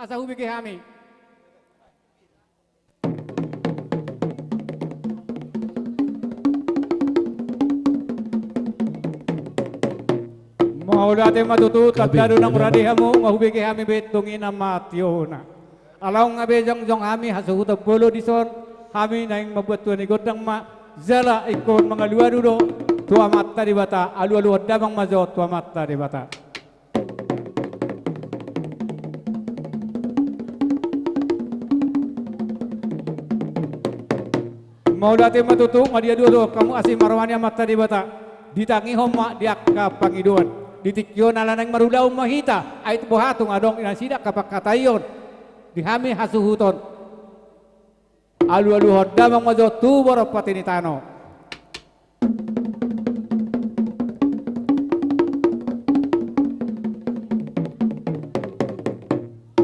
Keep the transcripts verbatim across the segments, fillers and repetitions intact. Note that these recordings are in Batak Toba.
Asa hubege hami. Mauliate ma tutu, tanda do naung rade hamu, nga hubege hami be tongina ma tiona. Alai nunga be jongjong hami hasuhuton bolon dison, hami naeng mambuat tua ni gondang ma, jala ingkon mangalualu do tu Amanta Debata, alualuhon damang ma jo tu Amanta Debata. Mauliate ma tutu, nga dialualuhon hamu asi ma roha ni Amanta Debata. Ditangihon ma di angka pangidoan. Di tingki on ala naeng marulaon ma hita, ai boha tung adong nasida angka pangkataion di hami hasuhuton. Alualuhon damang ma jo tu borom pati ni tano.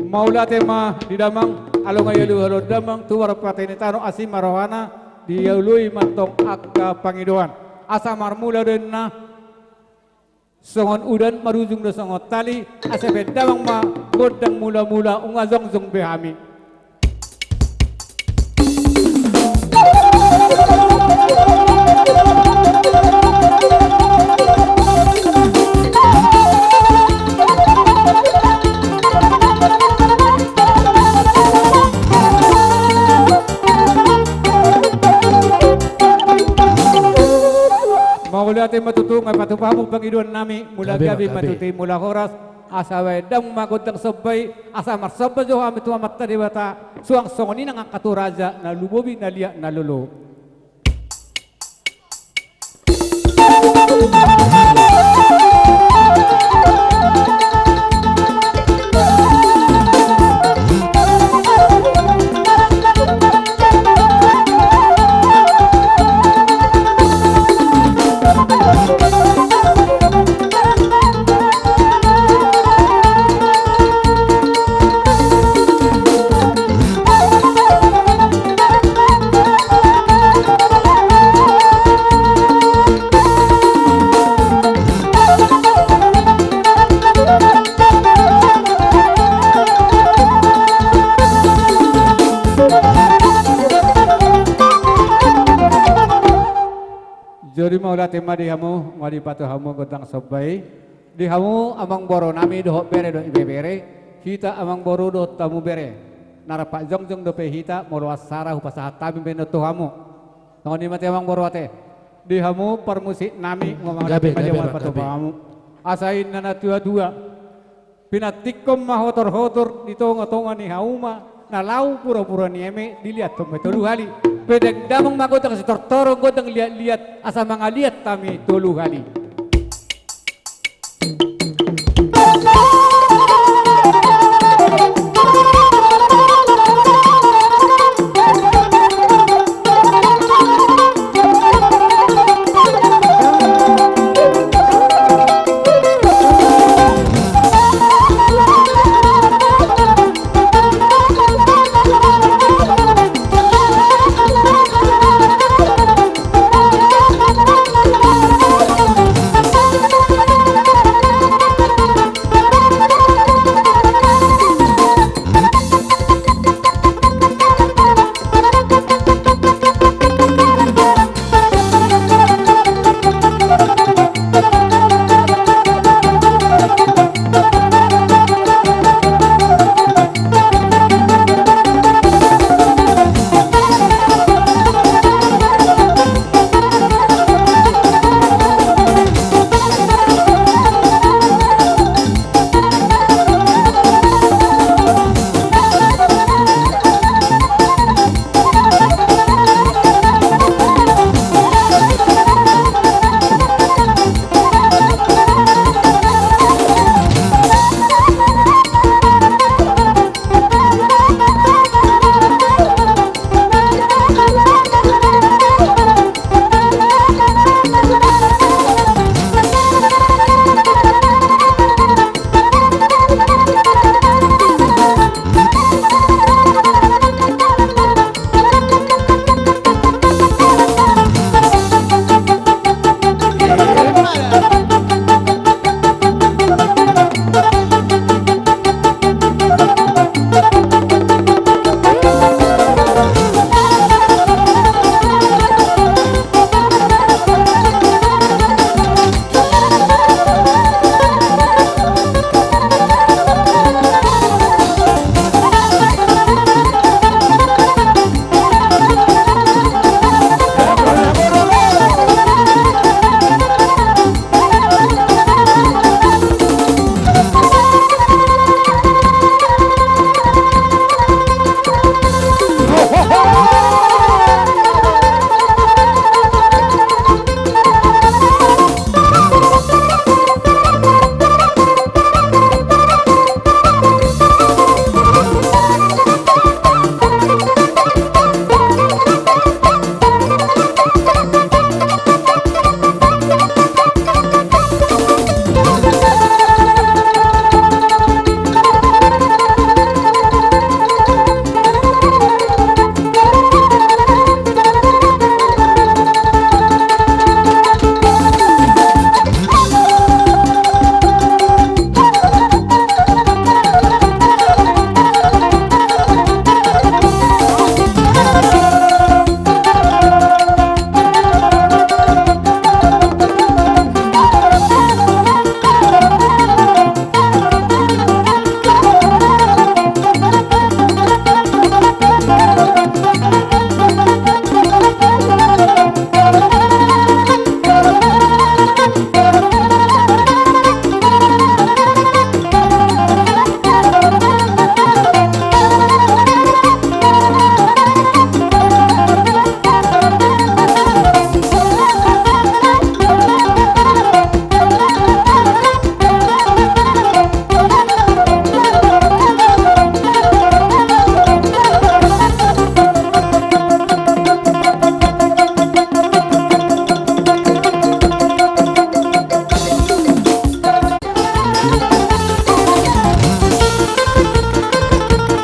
Mauliate ma di damang, alai nga dialualuhon damang tu borom pati ni tano, asi ma rohana, dialualuhon ma tong angka pangidoan. Asa marmula do inna. Songon udan marujung do songon tali, asa baen damang ma gondang mulamula, nunga jongjong be hami. Mauliate ma tutu, nga patupa hamu pangidoan nami, mula gabe, gabe ma tutu i, mula horas, asa baen damang ma gondang somba i, asa marsomba jo hami tu Amanta Debata, suang songon i nang angka tu raja na lumobi, na liat, na lolo. Jadi mauliate ma di hamu, nga dipatupa hamu gondang somba i. Di hamu amangboru nami dohot bere dohot ibebere, hita amangboru dohot hamu bere, na rap jongjong dope hita, molo acara hupasahat hami be on tu hamu. Songon i ma ate amangboru ate. Di hamu parmusik nami, nga mauliate ma di hamu, gabe, gabe, patupa hamu. Asa ninna na tuatua: Pinantikhon ma hotorhotor di tongatonga ni hauma, na laho purapura ni eme diliathon ma i tolu hali. Baen damang ma gondang sitortoron, gondang liatliat, asa mangaliat hami tolu hali.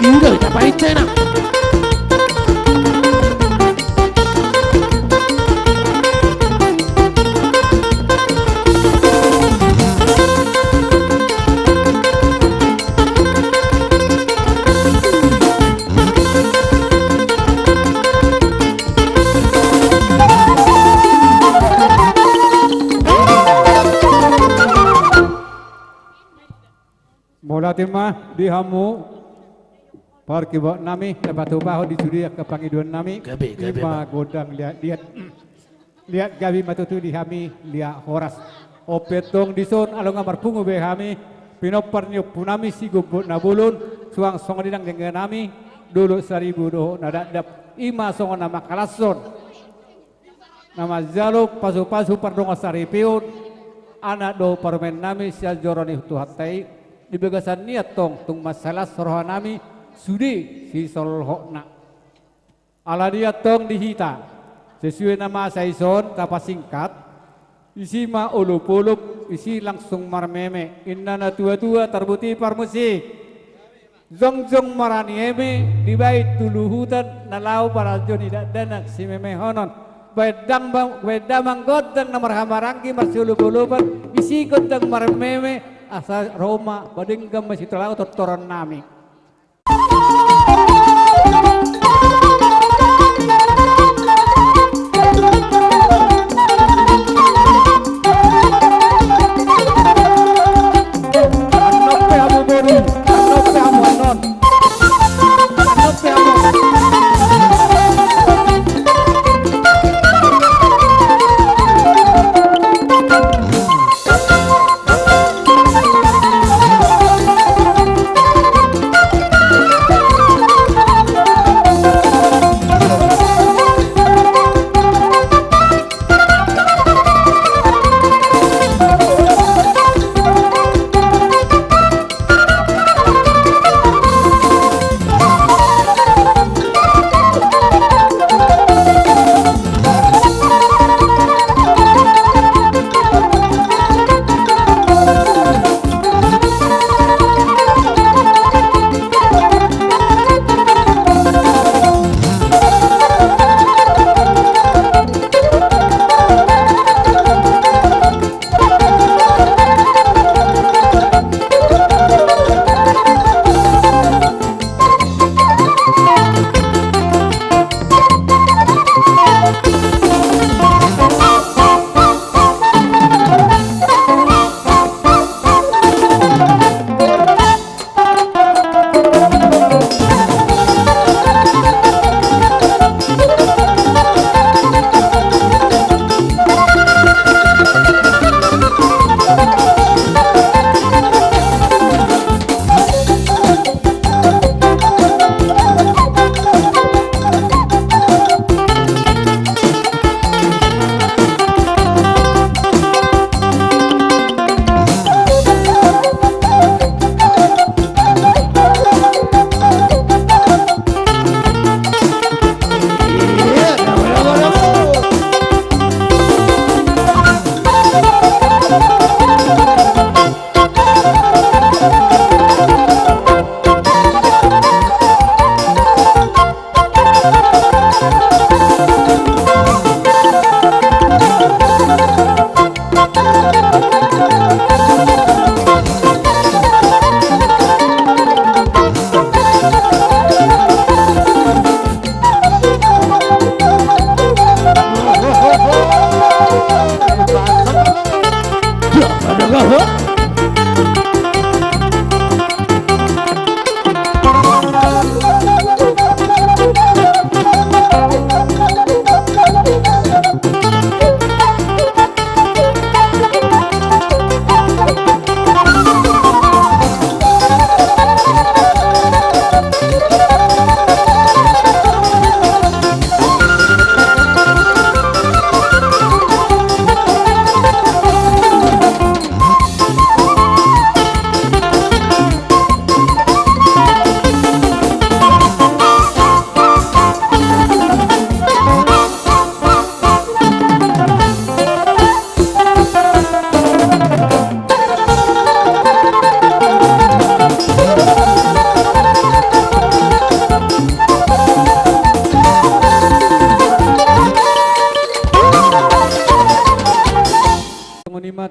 Ida, ida, baen cena. Mauliate ma di hamu parkibot nami, na patupahon di sude angka pangidoan nami. Gabe, gabe, ima ma gondang liat, liat, liat gabe ma tutu di hami, liat horas. Ope tong dison, alo nga marpungu be hami, pinompar ni ompu nami Sigombot Na Bolon, suang songon i nang denggan nami, Dolok Saribu dohot na dakdak, ima songon na mangkalashon. Na manjalo pasupasu pardongansaripeon, anak dohot parumaen nami sian joro ni Tuhanta i, di bagasan i antong tung mansai las roha nami, sude sisolhotna. Alani i antong di hita, sesuai na masa i son, tapasingkat, isi ma olopolop, isi langsung marmeme, inna na tuatua, tarbuti parmusik. Jongjong ma ra ni eme, dibaen tu luhutan, na laho paranjo ni dakdanak simemehonon. Baen dang ma, baen damang gondang na marhahamaranggi marsiolopolopan, isi gondang marmeme, asa ro ma, ba denggan ma sitolao tortoran nami.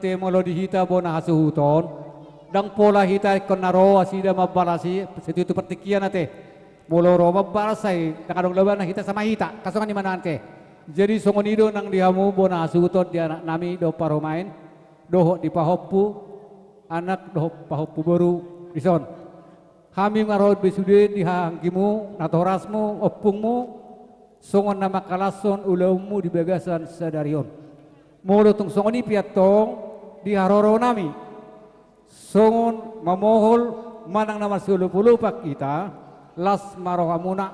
Te molo di hita bona hasuhuton, ndang pola hita ingkon na ro nasida mambalas i, situtu partingkian ate. Molo ro mambalas sai, ndang adong loba na hita sama hita, kasongon i ma nangkin. Jadi songon i do nang di hamu bona hasuhuton di anak nami dohot parumaen, dohot di pahompu anak dohot pahompu boru dison. Hami marhaut be sude di haha anggimu, natorasmu, ompungmu, songon na mangkalashon ulaonmu di bagasan sadari on. Molo tung songon i pe antong di haroro nami, songon mamohol manang na marsiolopolop hita, las ma rohamuna,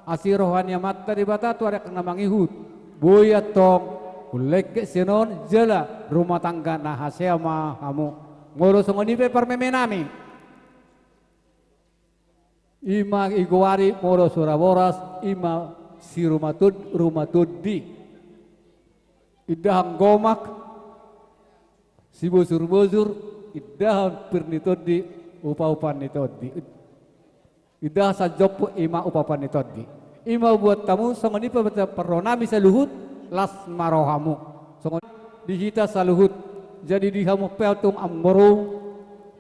asi roha ni Amanta Debata tu angka na mangihut. Boi antong, ullengkek sian on jala rumah tangga na hasea ma hamu. Molo songon i pe parmeme nami. I ma i goari molo sura boras, i ma si ruma tod-, ruma tondi. Indahan gomak, si bosur-bosur, indahan pir ni tondi, upa-upa ni tondi. Indahan sanjompu, i ma upa-upa ni tondi. I ma buat hamu, songon i pe parro nami saluhut, las ma rohamu. Songon di hita saluhut. Jadi di hamu pe antong amangboru,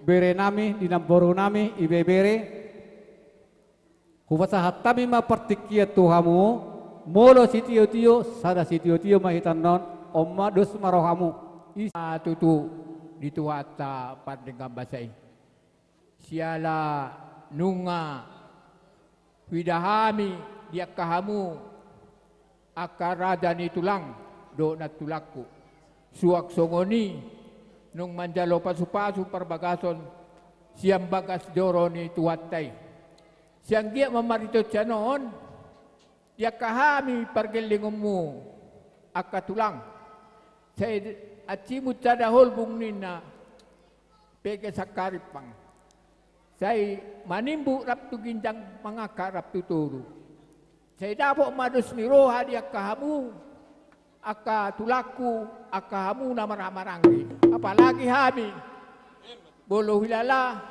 bere nami, di namboru nami, ibebere. Hupasahat hami ma partingkian tu hamu, molo sitio-tio, sada sitio-tio ma hita annon, on ma dos ma rohamu. Is-, tutu di Tuhanta pardenggan basa i. Siala nunga huida hami di angka hamu angka raja ni tulang dohot nantulangku. Suang songon i nunga manjalo pasu-pasu parbagason sian bagas joro ni Tuhanta i. Sai anggiat ma marhite sian on, di angka hami pargellengonmu angka tulang. Sai ansimun sada holbung ninna, pege sangkarimpang. Sai manimbuk rap tu ginjang, mangangkat rap tu toru. Sai dapot ma dos ni roha di angka hamu, angka tulangku, angka hamu na marhahamaranggi. Apalagi hami, molo huhilala,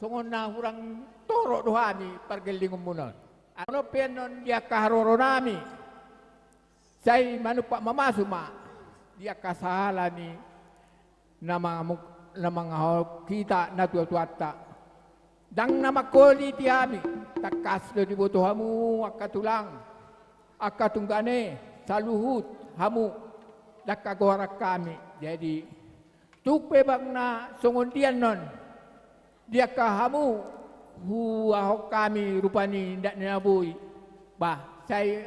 songon na hurang torop do hami pargellengonmuna on. Molo pe annon di angka haroro nami, sai manumpak mamasu ma di angka sahala ni na mangamu-, na mangahahang hita natua-tuanta. Ndang na mangkoli di hami, tangkas do diboto hamu angka tulang, angka tunggane, saluhut hamu, ndang hagoaran hami. Jadi, tung pe bangna songon dia annon, di angka hamu, huahon hami rupani nda na boi. Bah, sai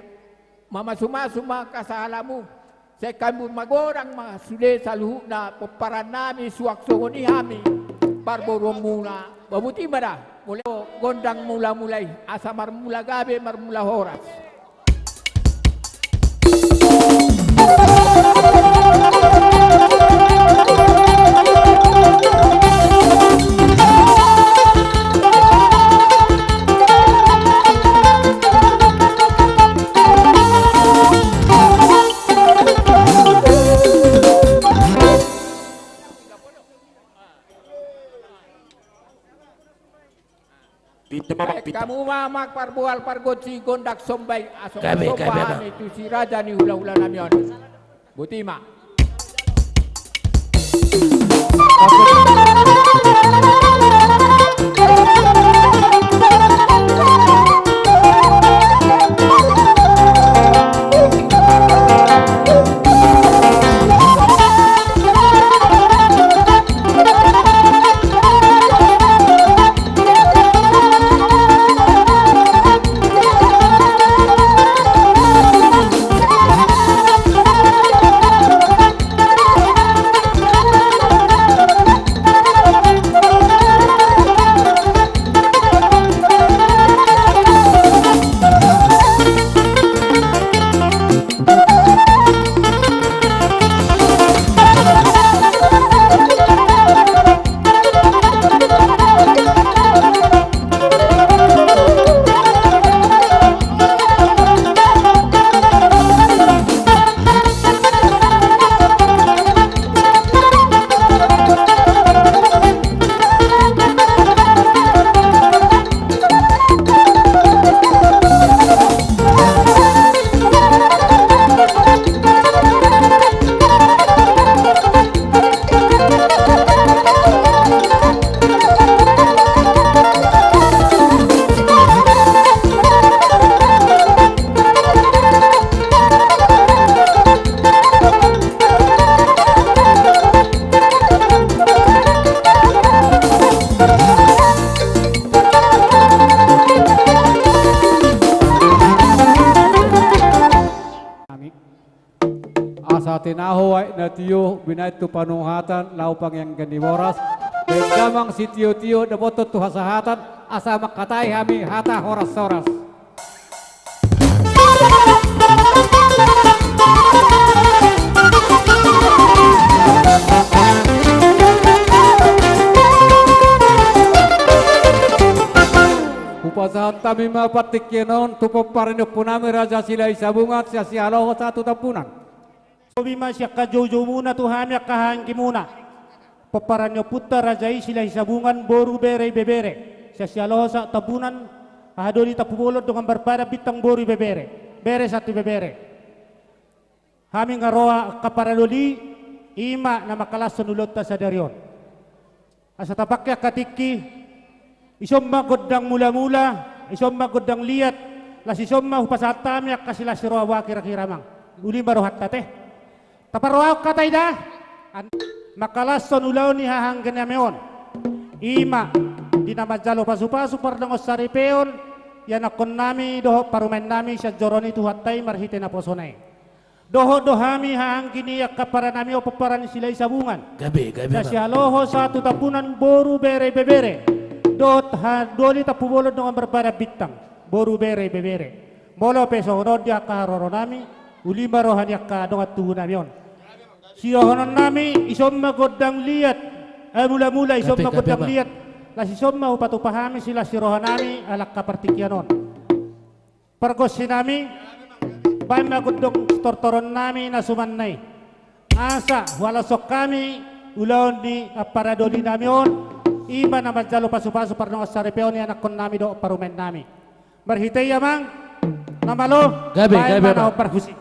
mamasu-masu ma angka sahalamu, sai hami magodang ma sude saluhutna pomparan nami suang songon i hami parboruonmuna. Bah, boti ma da, mulai gondang mula-mula i, asa marmula gabe, marmula horas. Pintu ma, Bang, pintu. Hamu ma, Amang, parboal pargonsi gondang somba i, asa somba hami tu si raja ni hulahula nami on. Boti ma. Tinaho aek na tio, binahen tu panuhatan, laho pangianggian ni boras. Baen damang sitiotio, dapothon tu hasahatan, asa mangkatai hami hata horas-horas. Hupasahat hami ma partingkian on tu pomparan ni ompunami Raja Silahisabungan, sian Sihaloho sahat tu Tambunan. Lobi ma sian angka joujoumuna tu hami angka hahaanggimuna. Pomparan ni ompunta Raja i Silahisabungan, boru, bere, ibebere. Sian Sihaloho sahat Tambunan, Hahadoli, Tampu Bolon, Dongan Barbadan Bintang, boru, ibebere. Bere sahat tu ibebere. Hami nga roha angka paradoli, i ma na mangkalashon ulaonta sadari on. Asa tapangke angka tingki, ison ma gondang mulamula, ison ma gondang liat, laos ison ma hupasahat hami angka silas ni roha boha kira-kira, amang. Uli ma rohanta, te. Taparrohahon hata i da. An-, mangkalashon ulaon ni hahaangginami on. I ma, di na manjalo pasupasu pardongansaripeon, ianakkonnami dohot parumaennami sian joro ni Tuhanta i marhite naposona i. Dohot do hami hahaanggi ni angka paranami on, pomparan ni Silahisabungan. Gabe, gabe, Sian Amang. Sihaloho sahat tu Tambunan, boru, bere, ibebere. Dohot Hahadoli, Tampu Bolon, Dongan Barbadan Bintang, boru, bere, ibebere. Molo pe songon on di angka haroronami, uli ma roha ni angka dongan tubunami on. Sidohononnami, ison ma gondang liat, eh, mulamula, ison ma gondang liat. Gabe, gabe, Amang. Laos ison ma hupatupa hami silas ni rohanami ala angka partingkian on. Pargonsinami, baen ma gondang sitortoronnami na suman na i. Asa hualashon hami ulaon ni paradolinami on, i ma na manjalo pasupasu pardongansaripeon, ianakkonnami dohot parumaennami. Marhite i, amang, na malo, gabe, baen ma, gabe, na, Amang, hombar husi.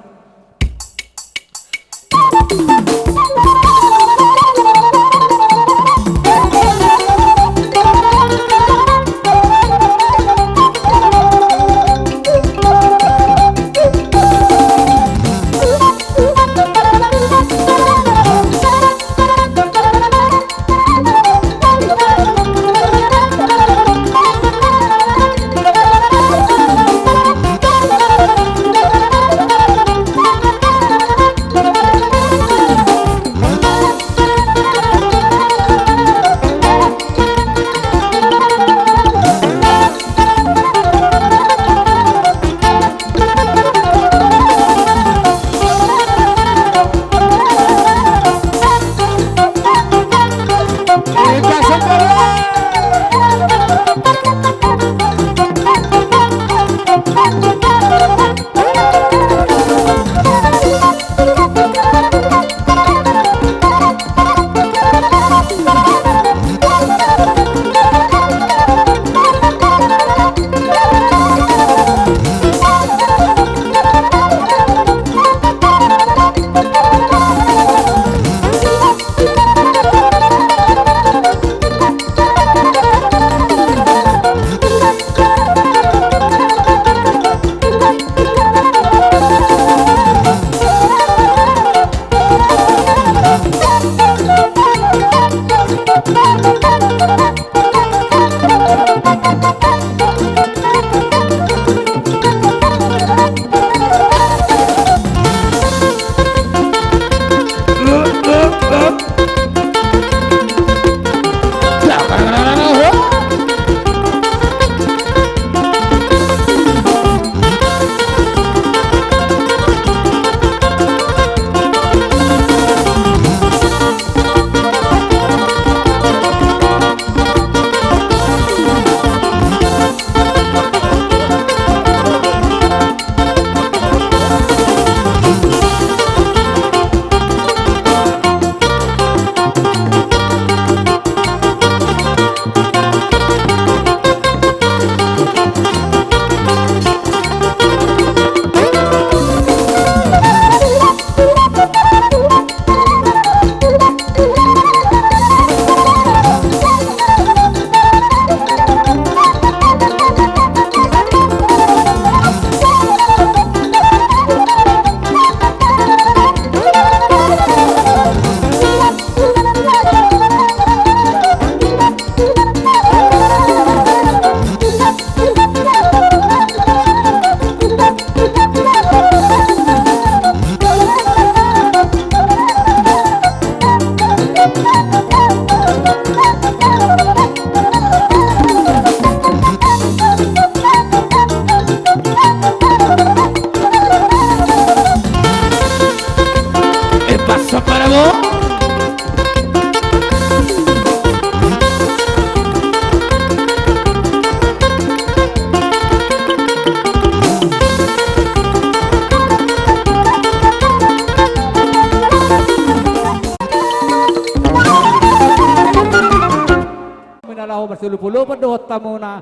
Tolu pulu opat dohot hamuna.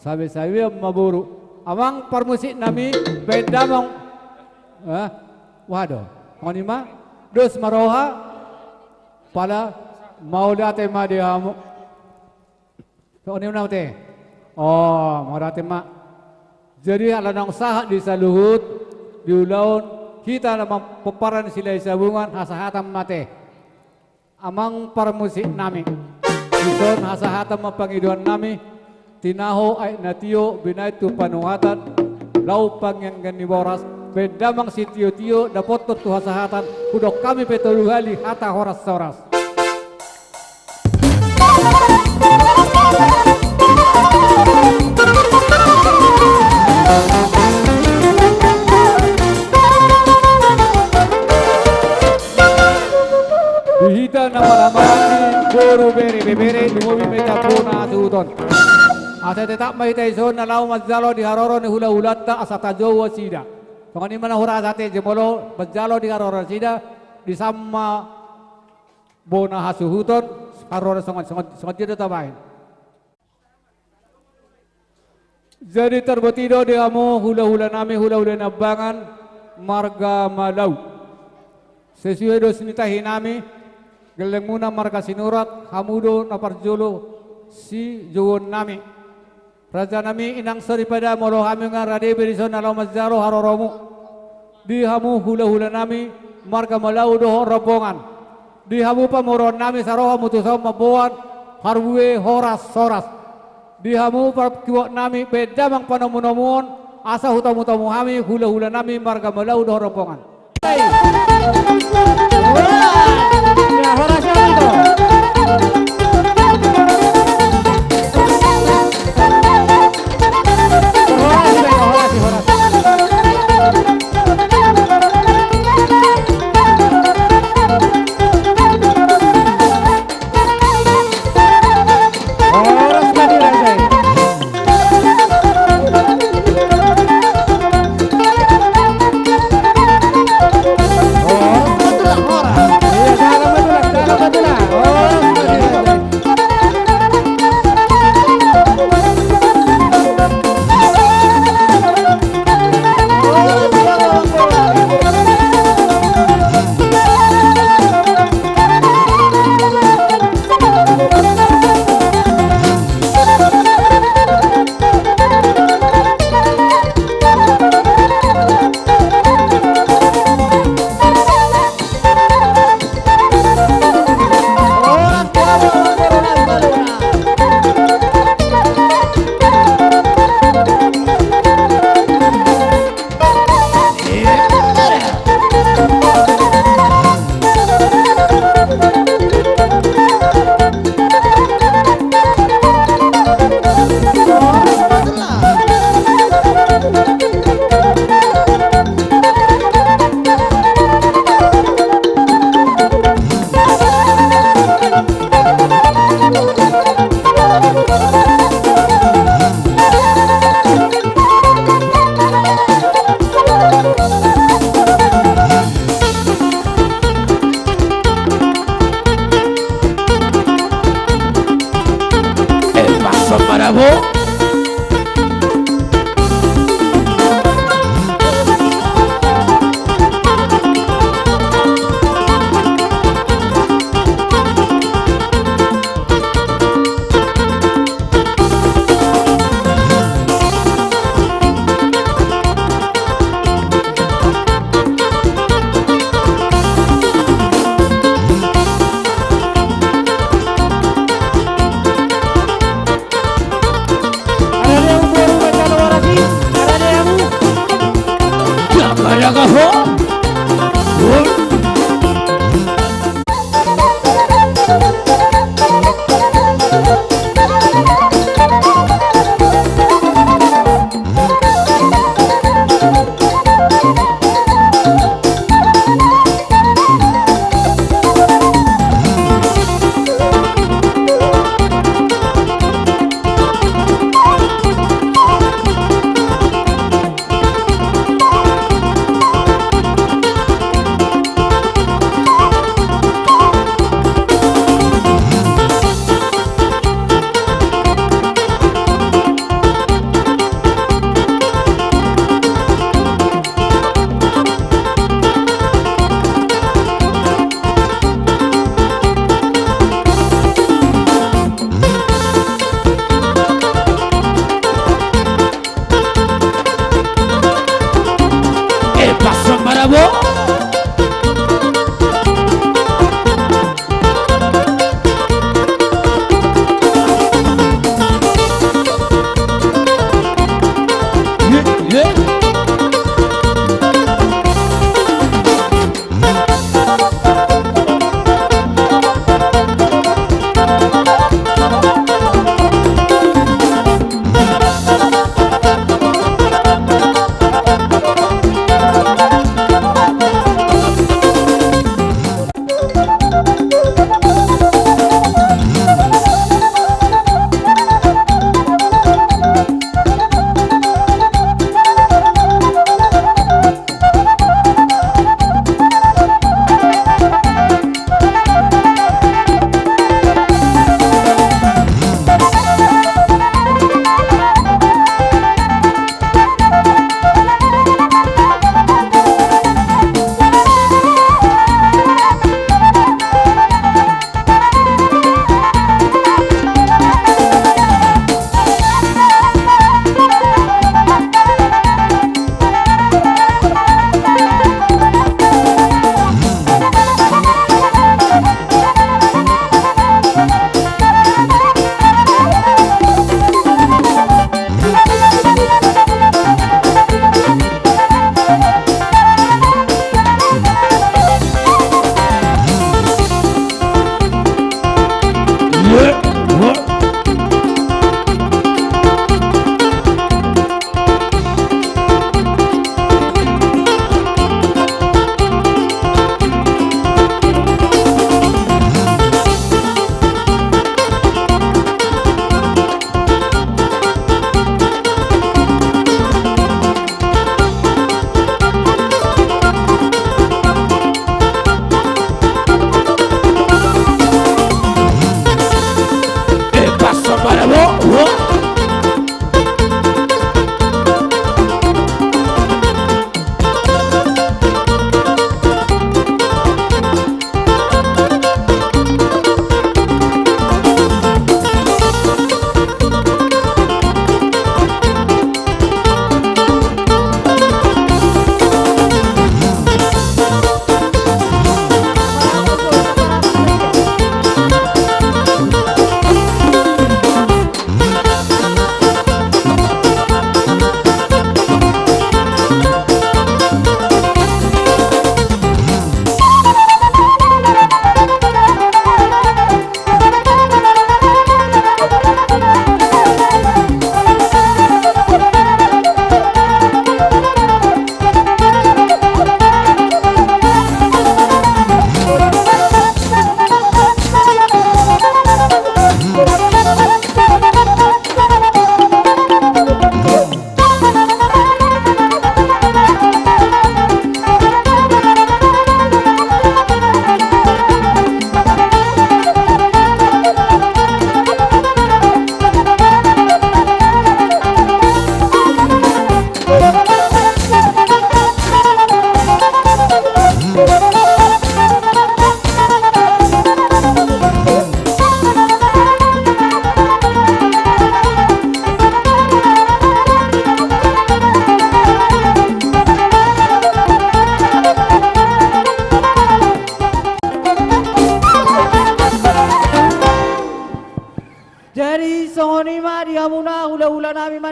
Sabe-sabean ma boru. Amang parmusik nami, baen damang. Eh, waduh. Songon i ma. Dos ma roha. Pala mauliate ma di hamu. Songon i ma nang te. Oh, mauliate ma. Jadi ala naung sahat di saluhut, di ulaon hita na mampomparan Silahisabungan, hasahatan ma te. Amang parmusik nami. Dison hasahatan ma pangidoan nami, tinaho aek na tio binaen tu panuhatan, laho pangianggiang ni boras, baen damang sitio-tio, dapothon tu hasahatan, hudok hami pe tolu hali hata horas-horas. Di hita na manamahan ni boru, bere, ibebere, lumobi ma hita bona hasuhuton. Asa tetap ma hita dison na laho manjalo di haroro ni hula-hulanta asa tajou nasida. Songon i ma na hurasa ate, jumolo manjalo di haroro nasida, dison ma bona hasuhuton, haroro songon, songon, songon dia do tabaen. Jadi tarboti do di hamu hula-hula nami, hula-hula Nambangan, marga Malau. Sesuai dos ni tahi nami, gellengmuna marga Sinurat, hamu do na parjolo sijouon nami. Raja nami, inang soripada, molo hami nunga rade be dison na laho manjalo haroromu. Di hamu hula-hula nami, marga Malau dohot rombongan. Di hamu pamoruon nami, saroha ma tuson mamboan parbue horas-horas. Di hamu parkibuat nami, baen damang panomu-nomuon, asa hutamu-tamu hami hula-hula nami marga Malau dohot rombongan.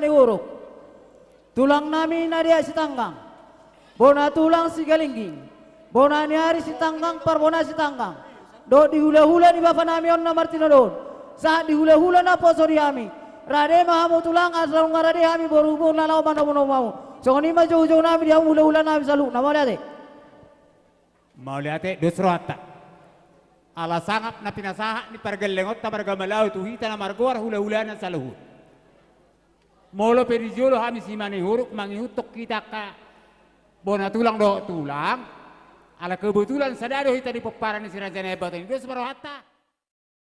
Sigorok, tulang nami na deak Sitanggang, bona tulang Sigalingging, bona ni ari Sitanggang, parbona Sitanggang, dohot di hula-hula ni bapa nami on na martinodohon, sahat di hula-hula na poso di hami. Rade ma hamu tulang, asa nunga rade hami boru-boru na laho manomu-nomu hamu. Songon i ma jou-jou nami di hamu hula-hula nami saluhutna. Mauliate. Mauliate, dos rohanta. Ala sangap na pinasahat ni pargellengonta marga Malau tu hita na margoar hula-hulana saluhut. Molo pe di jolo hami simanihuruk mangihuthon hita angka bona tulang dohot tulang, ala kebetulan sada do hita di pomparan ni si Raja Naimbatan i, dos ma rohanta.